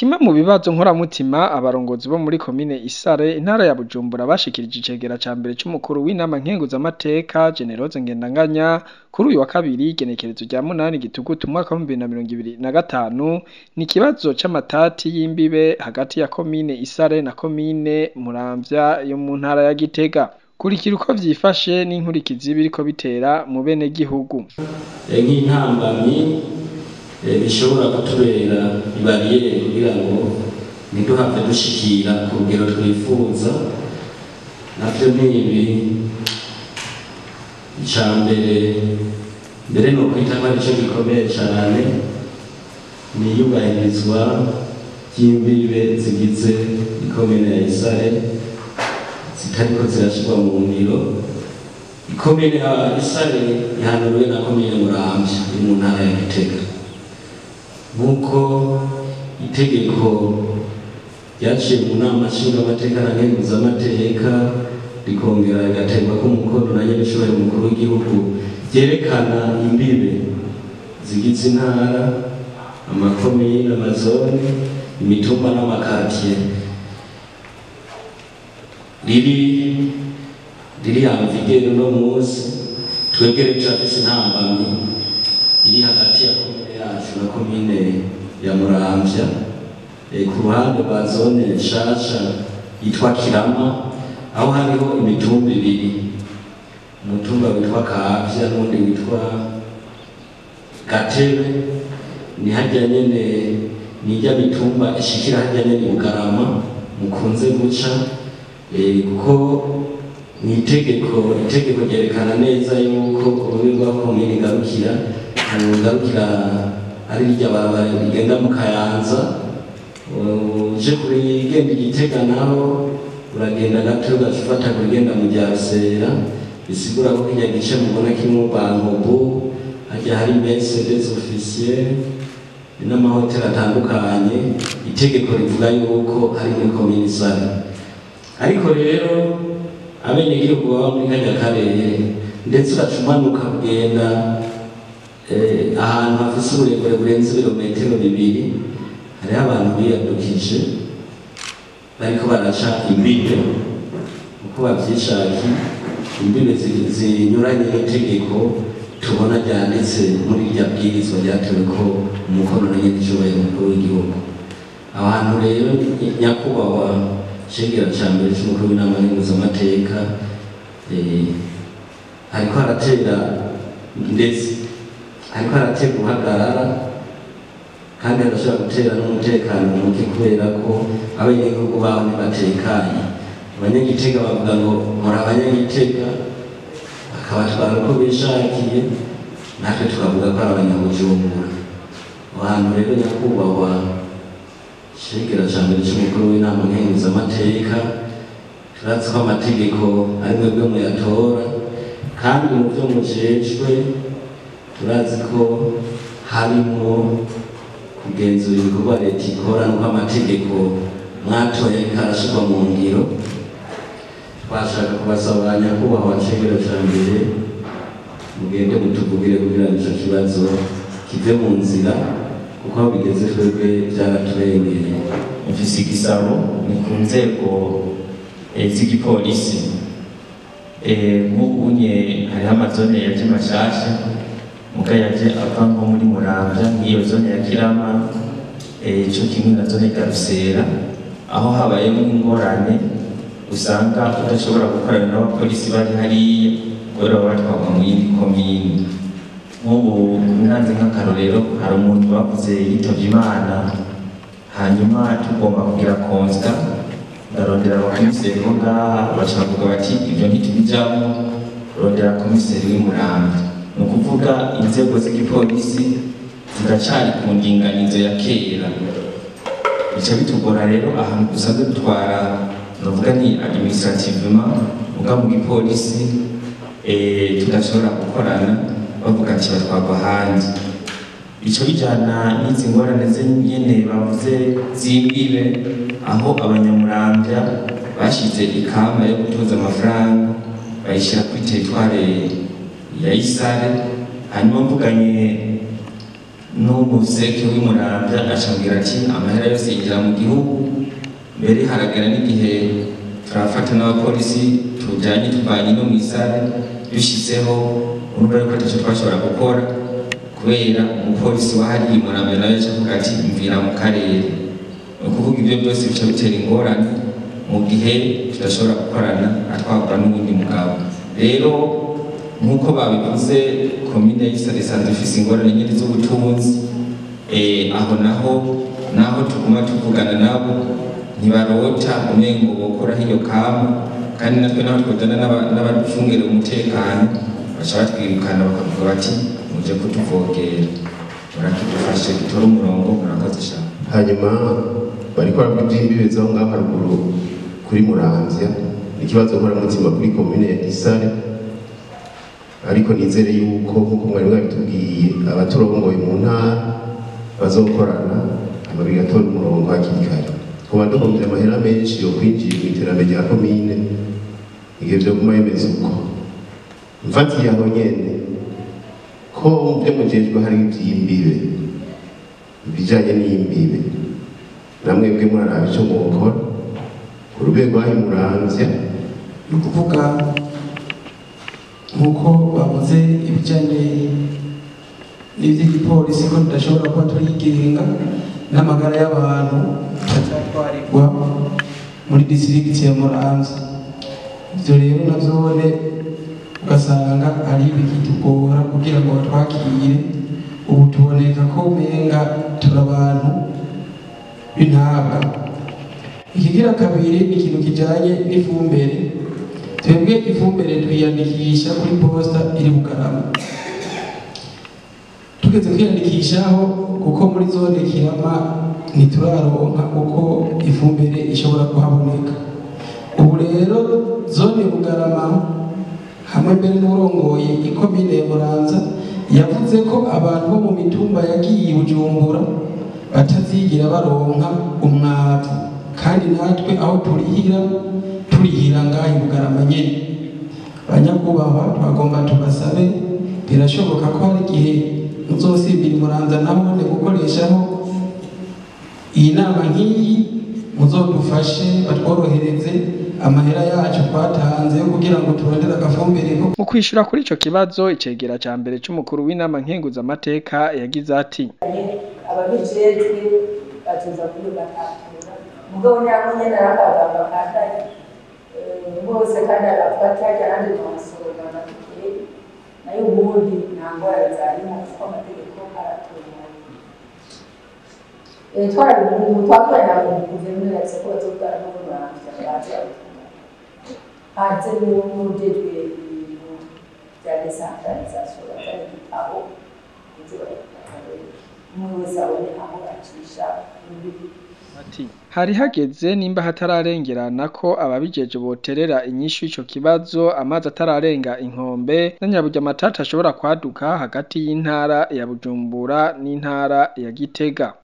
Kimwe mu bibazo nkoramutima abarongozi bo muri komine Isare, intara ya Bujumbura, bashikirije icegera ca mbere c'umukuru w'inama nkenguzamateka Generose Ngendanganya kuri uyu wa kabiri, igenekerezo rya 8 Gitugutu umwaka wa 2025, ni ikibazo c'amatati y'imbibe hagati ya komine Isare na komine Muramvya yo mu ntara ya Gitega. Kurikira uko vyifashe n'inkurikizi biriko bitera mu benegihugu. Nk'intambamyi bishobora kutubera ibariyeri kugira ngo ntiduhave dushikira ku rugero twifuza, navyo ni ibi. Ica mbere mbere ni ukwita ko arico gikomeye cane, ni iyubahirizwa ry'imbibe zigize ikomine ya Isare zitariko zirashirwa mu ngiro. Ikomine ya Isare ihanuriwe na komine Muramvya iri mu ntara ya Gitega, nk'uko itegeko ryaciye mu nama nshingamateka na nkenguzamateka, rikongera rigaterwa ko umukono na nyenicubahiro umukuru w'igihugu, ryerekana imbibe zigize intara, amakomine, amazone, imitumba n'amakatiye, riri en vigueur uno munsi. Twebwe rero turafise intambamyi iri hagati ya komine yacu na komine ya Muramvya, ku ruhande rwa zone nshasha yitwa Kirama, aho hariho imitumba ibiri, umutumba witwa Kavya n'uwundi witwa Gatebe. Ni harya nyene, nirya mitumba ishikira harya nyene Bugarama mukunze guca, kuko mw'itegeko itegeko ryerekana neza yuko urubibe rwa komine igarukira ari rirya barabara rigenda mu Kayanza. Uje kurigenda Igitega naho uragenda gato ugaca ufata kurigenda mu Ryarusera, bisigura ko kirya gice mubona kirimwo Bankobu, harya hari messe des officiers n'amahoteli atandukanye, itegeko rivuga yuko ari muri komine Isare. Ariko rero abenegihugu baba muri karya karere, ndetse ugaca umanuka kugenda ahantu hafise uburebure burenze ibirometero 2, hariho abantu biyadukije bariko baraca imbibe uko bavyishakiye, imbibe zinyuranye n'itegeko tubona ryanditse muri rya bwirizwa ryatewe ko umukono na nyenicubahiro umukuru w'igihugu. Aho hantu rero, nyakubahwa cegera ca mbere c'umukuru w'inama nkenguzamateka, hariko haratera, ndetse hariko haratera uruhagarara, kandi harashobora gutera n'umutekano muke, kubera ko abenegihugu baho ntibatekanye. Abanyagitega bavuga ngo muri abanyagitega, bakabatwara uko bishakiye, natwe tukavuga ko ari abanyabujumbura. Aho hantu rero, nyakubahwa cegera ca mbere c'umukuru w'inama nkenguzamateka, turazi ko amategeko ari mwebwe muyatora, kandi mu vyo mujejwe turazi ko harimwo kugenzura ibikorwa leta ikora nuko amategeko mwatoye ariko arashirwa mu ngiro. Twashaka kubasaba, nyakubahwa cegera ca mbere, mugende mutuvugire kugira ngo ico kibazo kive mu nzira, kuko aho bigeze twebwe vyaraturengeye. Mfise igisabo, ni ku nzego z'igipolisi. Nk'ubunye hariho amazone yaje mashasha, muga yaje ava nko muri Muramvya, nk'iyo zone ya Kirama, co kimwe na zone Garusera, aho habayemo ingorane usanga udashobora gukorana n'abapolisi bari hariya kubera baba batwarwa mu yindi komine. Nk'ubu ntanze nk'akarorero, hari umuntu bavuze yitavye Imana, hanyuma tugomba kugira constat, ndarondera abakomiseri bo ngaha, baca bavuga bati: "Ibyo ntitubijamwo, rondera komiseri w'i Muramvya." Ni ukuvuga inzego z'igipolisi ziracari ku ndinganizo ya kera, bica bitugora rero ahantu dusanzwe dutwara, novuga ni administrativement, muga mu gipolisi tudashobora gukorana, bavuga ati batwarwa ahandi. Bica bijana n'izi ngorane nyene bavuze z'imbibe, aho abanyamuramvya bashize ikamba yo gutoza amafaranga bayishira kuri territoire ya Isare. Hanyuma mvuganye N'umuseke w'Imuramvya acambwira ati amahera yose yinjira mu gihugu. Mbere haragera n'igihe turafata n'abapolisi tujanye tuvanye no mw'isare, dushitseho urumva yuko ataco twashobora gukora kubera umupolisi wahariye Muramvya nawe yaca avuga ati mvira mu karere. Ni ukuvuga ivyo byose bica bitera ingorane mu gihe tudashobora gukorana atwagura n'uwundi mugabo. Rero nk'uko babivuze, komine y'Isare isanzwe ifise ingorane nyine z'ubutunzi. Aho naho tuguma tuvugana nabo ntibarota umengo bokoraho iyo kama, kandi natwe naho twojana n'abacungera umutekano baca batwirukana bakavuga bati muje kutuvogera, murakidufashe dutore umurongo. Murakoze cyane. Hanyuma bariko baravuga ivy'imbibe z'aho ngaho haruguru kuri Muramvya, ikibazo nkoramutima kuri komine ya Isare, ariko nizere yuko nk'uko mwari mwabitubwiye abaturongoye mu ntara bazokorana hama bigatora umurongo hakiri kare. Kuba duhombye amahera menshi yo kwinjira mu iterambere rya komine igihe vyoguma bimeze uko. Mfatiye aho nyene ko muvyo mujejwe hari ivy'imbibe, ibijanye n'imbibe, namwebwe muraraba ico mwokora ku rwego aho Muramvya. Ni ukuvuga nk'uko bavuze ibijyanye n'iby'igipolisi ko tudashobora kuba turigenga n'amagara y'abantu turacyatwarirwa muri disitirigiti ya Muramvya. Ibyo rero navyone ugasanga ari ibikitugora kugira ngo batwakire. Ubu tuboneka ko umenga turi abantu b'intabwa. Ikigira kabiri ni ikintu kijanye n'ifumbire. Twebwe ifumbire twiyandikisha kuri posta iri Bugarama. Tugeze kwiyandikishaho, kuko muri zone Kirama ntituraronka uko ifumbire ishobora kuhaboneka. Ubu rero zone Bugarama hamwe mbere n'urongoye ikomine ya Muramvya yavuze ko abantu bo mu mitumba yagiye i Bujumbura batazigira baronka umwavu, kandi natwe aho turihira turihira ngaho i Bugarama nyene. Banyakubahwa, twagomba tubasabe, birashoboka ko hari igihe muzosimbira Muramvya nabone gukoreshaho iyi nama nk'iyi, muzodufashe batworohereze amahera yacu twatanze yo kugira ngo turondere agafumbire ko. Mu kwishura kuri ico kibazo, icegera ca mbere c'umukuru w'inama nkenguzamateka yagize ati: Ababijejwe bazoza kubibatatura, mugabo nyako nyene arabagamba kandi bose kandi arafata kandi twasoroma amatike nayo ubundi nta ngorane zarimo kuko amategeko aratomoye. Twarabivuze, twakorana na guverinoma yacu ko bazotwara no Muramvya baze babitunganya, hanze n'ujejwe ibintu bya decentralisation bazane igitabo kuze babitunganya, umwe wese abone aho acisha imbibi. Ati hari hageze nimba hatararengerana ko ababijeje boterera inyishu ico kibazo amazi atararenga inkombe, na nyaburya amatati ashobora kwaduka hagati y'intara ya Bujumbura n'intara ya Gitega.